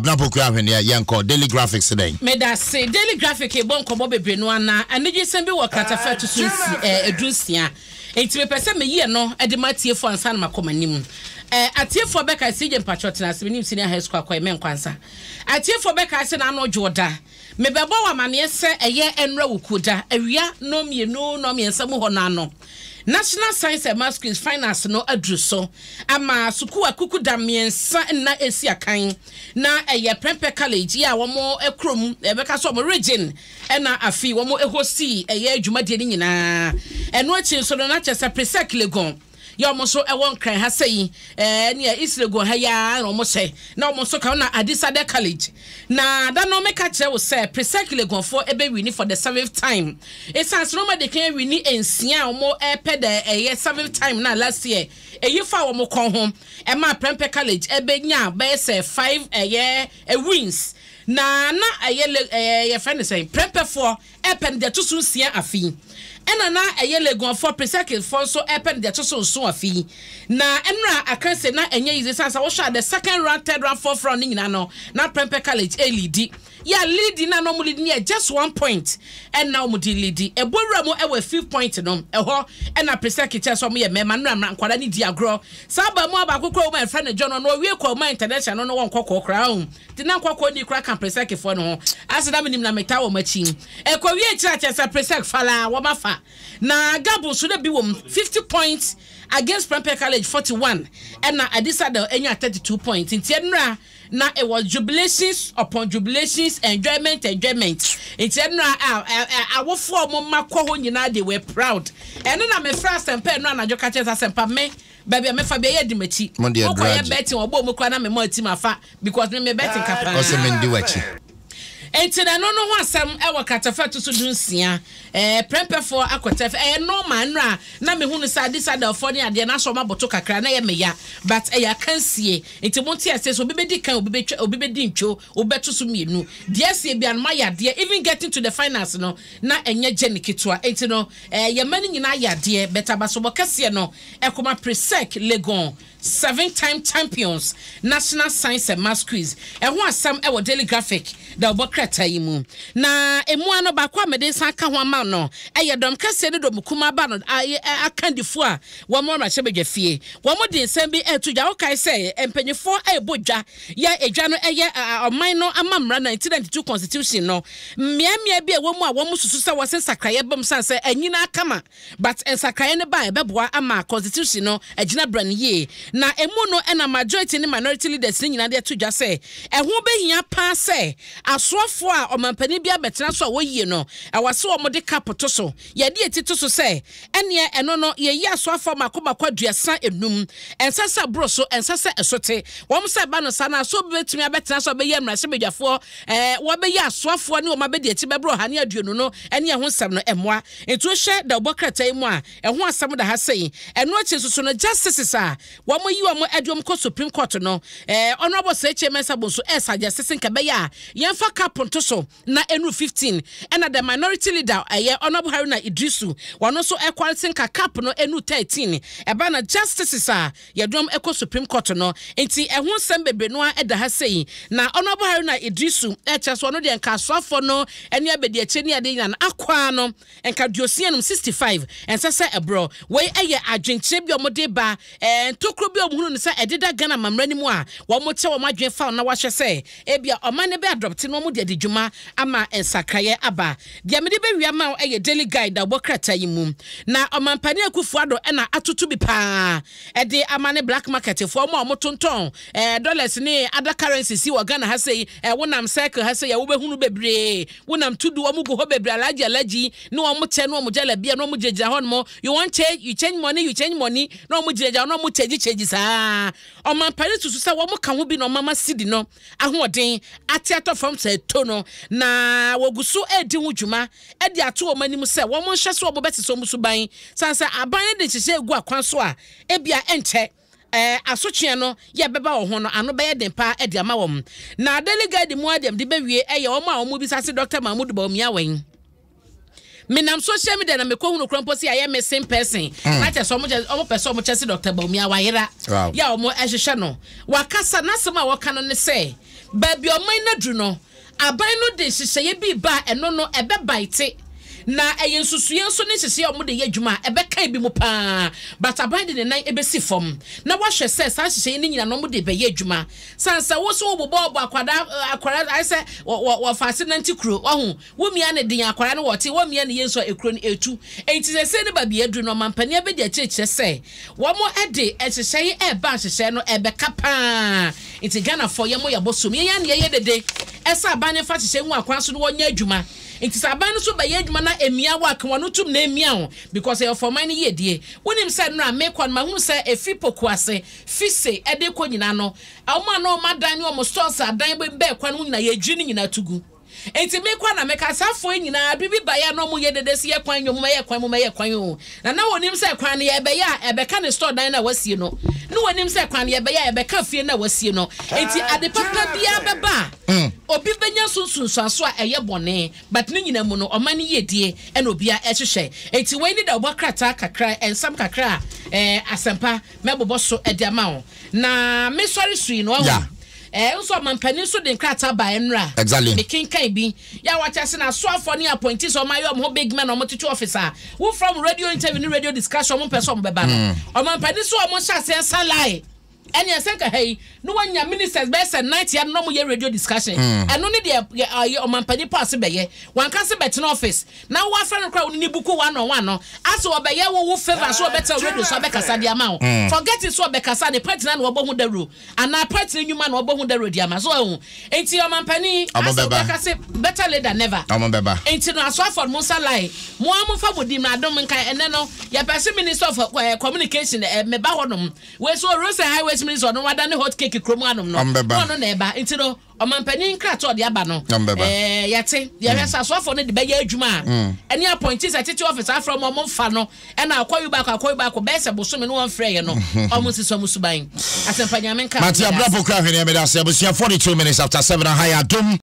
Abena Poku Ahweneɛ, yɛnkɔ. Daily Graphic se dɛn? Medase. Daily Graphic rebɔ nkɔmmɔ bebree no ara na anigyesɛm bi wɔ kratafa a ɛto so nsi, eh, 16. Enti mepɛ sɛ meyi ɛno de ma atiefoɔ ansa na makɔ m'anim. Eh, atiefoɔ bɛkae, CJ mpakyɛw tena ase, menim Senior High School akɔyɛ, menkɔ ansa. Atiefoɔ bɛkae sɛ n'ano dwo da. Mebɛbɔ wo amaneɛ sɛ ɛyɛ ɛnora Wukuo da, awia nnɔnmienu, nnɔnmiɛnsa mu hɔ no ano. National Science and Maths Quiz finals no aduru so ama sukuu akukudam mmiɛnsa nna resi akan. Na ɛyɛ Prempeh College yi a wɔn kurom, yɛbɛka sɛ wɔn region na afei wɔn hostii ɛyɛ dwumadie no nyinaa. Ɛno akyi nso no na kyerɛ sɛ Presec Legon yɛ wɔn nso ɛwɔ Nkran ha sɛ yi, ɛɛ ne East Legon ha yi ara na wɔn hyɛ na wɔn nso ka na Adisadel College. Na da no meka kyerɛ wo sɛ Presec Legonfoɔ ɛbɛwini for the seventh time. Ɛsiane sɛ na wɔn adi kan awini nsia a wɔn ɛrepɛ the ɛyɛ seventh time na last year ɛyi faa wɔn kɔn ho ɛmaa Prempeh College ɛbɛnya bɛyɛ sɛ five ɛyɛ wins. Na na ɛyɛ le ɛɛ yɛfrɛ no sɛn Prempehfoɔ ɛrepɛ no deɛ ɛto so nsia afe yi. Ɛna na ɛyɛ Legonfoɔ, Presecfoɔ nso ɛrepɛ no deɛ ɛto so nson afe yi. Na nnora akansie na ɛnyɛ easy ɛsiane sɛ wohwɛ a the second round, third round, fourth round ne nyinaa no na Prempeh College ɛreleadi. Yɛ a leadi no a na wɔn leadi no yɛ just one point ɛna wɔn de leadi. Ɛbɔ wura mu ɛwɔ fifth point no ɛhɔ ɛna Presec kyerɛ sɛ wɔn yɛ mmarima nnora mmra nkwadaa no di agorɔ. Saa abaamuwa baako koraa wɔ mu a yɛfrɛ no John ɔno ɔwie kɔɔ Ɔman International no no wɔn nkɔkɔɔ koraa o. Nti na nkɔkɔɔ ni koraa ka Presecfoɔ no ho. Ase na menim na metaa wɔn akyi. Ɛkɔwie akyire a kyerɛ sɛ Presec fa la wɔn afa. Na Gabon nso na bi wɔ mu, 50 points against Prempeh College 41 ɛna Adisadel nyaa 32 points. Nti ɛnora na it was jubilations upon jubilations, enjoyment enjoyment. Nti ɛnora a awofoɔ a wɔn mma kɔ hɔ nyinaa they were proud. Ɛno na mefrɛ Asɛmpa ɛnora anadwo ka kyerɛ sɛ Asɛmpa me Baabi a mɛfa bia yɛ di m'akyi. Mo deɛ Wokɔ yɛ dragye. betting ɔbɔ mu koraa na me mɔ atim afa because me me betting ka paa. Ɔsɛ mendi w'akyi. Nti na ɛno no ho asɛm ɛwɔ kratafa ɛto so dunsia. Ɛɛ prɛmpɛfoɔ akɔtɛ fɛ ɛyɛ normal nnora na me hunu sɛ adisadalfoɔ ne adeɛ na asɛ ɔmo aboto kakra na ɛyɛ me ya but ɛyɛ akansie nti mo nte aseɛ sɛ obi bɛdi kan obi bɛtwa obi bɛdi ntwo obi bɛto so mmienu deɛ asie bia no moayɛ adeɛ even getting to the finals no na ɛnyɛ journey ketewa nti no ɛɛ yɛn mma no nyinaa ayɛ adeɛ but abasobɔ kɛseɛ no Ɛkoma Presec Legon Seven Time Champions National Science and Maths Quiz ɛho asɛm wɔ Daily Graphic dawubɔ krataa yi mu. Na emu ano baako a mede nsa aka ho ama wo no yɛ dɔm kɛseɛ ne dɔm kumaa ba no akandifo a wɔwɔ mmarahyɛbadwa fie. Wɔde nsɛm bi reto dwa. Wokae sɛ mpanyinfoɔ rebɔ dwa yɛ edwa no yɛ ɔman no amammara 1992 Constitution no mmeammea bi a ɛwɔ mu a wɔsusu sɛ wɔse nsakraeɛ ba mu sane sɛ anyina kama. But nsakraeɛ no ba a ɛbɛboa ama constitution no agyina bra no yie. Na ɛmu no na majority ne minority leaders no nyinaa de ato dwa sɛ ɛho bɛhia paa sɛ asoafoɔ a ɔmanpanin biara bɛtena so a wɔyie no ɛwɔ sɛ wɔde cap to so. Yɛde yɛn ti to so sɛ ɛneɛ ɛno no yɛyi asoafoɔ mmaako mmaako 35. Ɛnsɛ sɛ ɛboro so, ɛnsɛ sɛ ɛso te. Wɔn sɛ ɛba no saa no a sɛ obi bɛtumi abɛtena so abɛyi mmarahyɛbadwafoɔ, ɛɛ wɔbɛyi asoafoɔ ne wɔn abɛdi akyi bɛboro 120 no ɛne ɛho nsɛm no ɛmmoa. Nti wohwɛ dawubɔ krataa yi mu a, ɛho asɛm da ha sei. Ɛno akyi nso so no, Justices a wɔyi wɔn de wɔn kɔ Supreme Court no, eh, Honourable Sekyere Mensah Bonsu ɛresuggest sɛ nka ɛbɛyɛ a yɛmfa cap nto so na ɛnuru 15. Ɛna the minority leader, ɛyɛ Honourable Haruna Iddrisu, ɔno nso ɛkɔre sɛ nka cap no ɛnuru 13. Ɛba na Justices a yɛde wɔn kɔ Supreme Court no nti, ɛho nsɛm bebree no ara da ha sei. Na Honourable Haruna Iddrisu rekyerɛ sɛ ɔno deɛ nka asoafoɔ no ne abadiakyire ne adeɛ nyinaa no akɔ ara no nka aduosia num, 65, ɛnsɛ sɛ ɛborɔ. Wei yɛ adwenkyerɛ bi a wɔde ba, ɛɛ ntokuro bi a wɔhunu no sɛ ɛdeda Ghana amammerɛ no mu a wɔkyɛ wɔn adwene fa ho na wɔahwɛ sɛ ebia ɔman no bɛ adɔpte na wɔde adi dwuma ama nsakraeɛ aba. Deɛ mede bɛwie ama wo yɛ Daily Guide a ɛwɔ krataa yi mu. Na Ɔmampanin Akufo Addo na atoto bi pa ara de ama ne black market foɔ, wɔn a wɔtontɔn eh, dollars ne other currencies yi wɔ Ghana ha sei, eh, wonam circle ha sei a wobɛhunu bebree, wonam tudu wɔn gu hɔ bebree, alagye alagye ne wɔn kyɛ ne wɔn jalabia ne wɔn gyinagyina hɔ nom, you want change, you change money, you change money, na wɔn gyinagyina hɔ na wɔn change change saa. Ɔmampanin susu sɛ wɔn ka ho bi na wɔama cedi no ahoɔden ate atɔ fam sɛ ɛto no, na wɔgu so redi ho dwuma de ato wɔn anim sɛ wɔnhwɛ sɛ wɔbɛsesa wɔn suban, sane sɛ aban no de nhyehyɛe regu akwan so a ebia ɛnkyɛ asotweɛ no yɛ bɛba wɔn ho no ano bɛyɛ den paa de ama wɔn. Na Daily Guide mu adeɛ mede bɛwie yɛ wɔn a wɔbisa se Dɔkta Mahmood Bawumia wɛn? Menam social media na mekɔhunu kora mpo sɛ yɛayɛ missing person. Na kyɛ sɛ ɔmo pɛ sɛ ɔmo kyɛ sɛ Dr. Bawumia wayera. Yɛ a ɔmo ɛhwehwɛ no. Wakasa n'asɛm a wɔka no ne sɛ, Baabi a ɔman no aduru no, aban no de nhyehyɛeɛ bi reba a ɛno no ɛbɛbaete na ɛyɛ nsusuiɛ nso ne nhyehyɛeɛ a wɔde yɛ adwuma a ɛbɛka ebinom pa ara but aban de ne nan bɛsi fam na wahwɛ sɛ saa nhyehyɛeɛ no nyinaa no wɔde rebɛyɛ adwuma. Sane sɛ wo nso wobobɔɔbɔ akwadaa akwadaa ayɛ sɛ wɔfa ase nante kuro wahu Womia no den a, akwadaa no wɔ te, wɔmmia no yie nso a, ekuro no etu. Enti seesei no baabi a aduru no, ɔmampanin abɛdi akyire kyerɛ sɛ wɔn de nhyehyɛe reba a nhyehyɛe no ɛbɛka pa ara. Nti Ghanafoɔ yɛmmɔ yɛn bosom, yɛn ara na yɛyɛ dede sɛ aban no mfa nhyehyɛe ngu akwan so na wɔnyɛ adwuma. Nti sɛ aban no nso bɛyɛ adwuma na emia wo a, ka w'ano tom na emia wo because ɛyɛ ɔfɔman no yiedie. Wonim sɛ nnora mekɔ no mahunu sɛ ɛfiri Pokuase, Fise de rekɔ nyinaa no, wɔn a na wɔn adan ne wɔn stores adan bɛn kwan ho nyinaa yɛdwiri ne nyinaa to gu. Enti me koraa na meka, saa afoɔ yi nyinaa, bere bi baeɛ a na wɔyɛ dede sɛ yɛ kwan nyɛ o, momma yɛ kwan, momma yɛ kwan o. Na na wɔnim sɛ kwan no yɛrebɛyɛ a, ɛbɛka ne store dan no a wɔasie no. Na wɔnim sɛ kwan no yɛrebɛyɛ a, ɛbɛka fie no a wɔasie no. Enti ade papa biara bɛba a, obi bɛnya so nsunsuansoɔ a ɛyɛ bɔne. But ne nyinaa mu no, ɔman no yiedie na obiara rehwehwɛ. Enti wei ne dawubɔ krataa kakra, nsɛm kakra a eh, Asɛmpa mɛbobɔ so de ama wo. Na me sɔre sui no, wahu. Yeah. Eh, nso ɔmampanin nso de nkrataa baa nnora. Exactly. Mekenkan bi. Yɛ a wɔakyɛ se na asoafoɔ ne appointees a wɔayɛ wɔn ho big men a wɔtete office a wofrɛ wɔn radio interview ne radio discussion wɔn mpɛ sɛ wɔn bɛba no. Ɔmampanin nso wɔn nhyɛ aseɛ nsa lie. Ɛne ɛsɛ nka ha yi na wɔanya ministers bɛyɛ sɛ 90 ano na wɔyɛ radio discussion. Ɛno ne deɛ yɛ ɔmampanin pɔ ase bɛyɛ. Wanka se bɛtena office. Na wo afrɛ no koraa wo ne no buku one on one no ase ɔbɛyɛ wo wo favour so ɔbɛtena wo radio so abɛkasa de ama wo forget it so ɔbɛkasa ne party na na ɔbɔ ho dawuro anaa party no nnwuma na ɔbɔ ho dawuro de ama so wahu nti ɔmampanin Ɔmo ase bɛba. wobɛka se better late than never Ɔmo bɛba. nti no asoafoɔ no mo nsa lie mo ara mo nfa mo din na adom nka ɛnɛ no yɛpɛ se minister of eh, communication eh, meba hɔ nom wei so roads and highways minister ɔno wadane hot cake kurom anom no Ɔmo bɛba. na ɔno na ɛba nti no Ɔmanpanin nkrataa a ɔde aba no, Ɛɛ, yɛte, yɛhwɛ sɛ asoafoɔ no de bɛyɛ adwuma a, ɛne appointees a ɛtete office afrɛ wɔn a wɔmfa no, ɛna akɔyi baako akɔyi baako bɛyɛ sɛ bosome no wɔmfrɛ yɛ no, wɔn nsesa wɔn suban. Asɛmpa Nyame nka ho, Mate meda abrabɔ ase. kura hweneɛ meda ase abusua 42 minutes after 7 aha yɛ adom.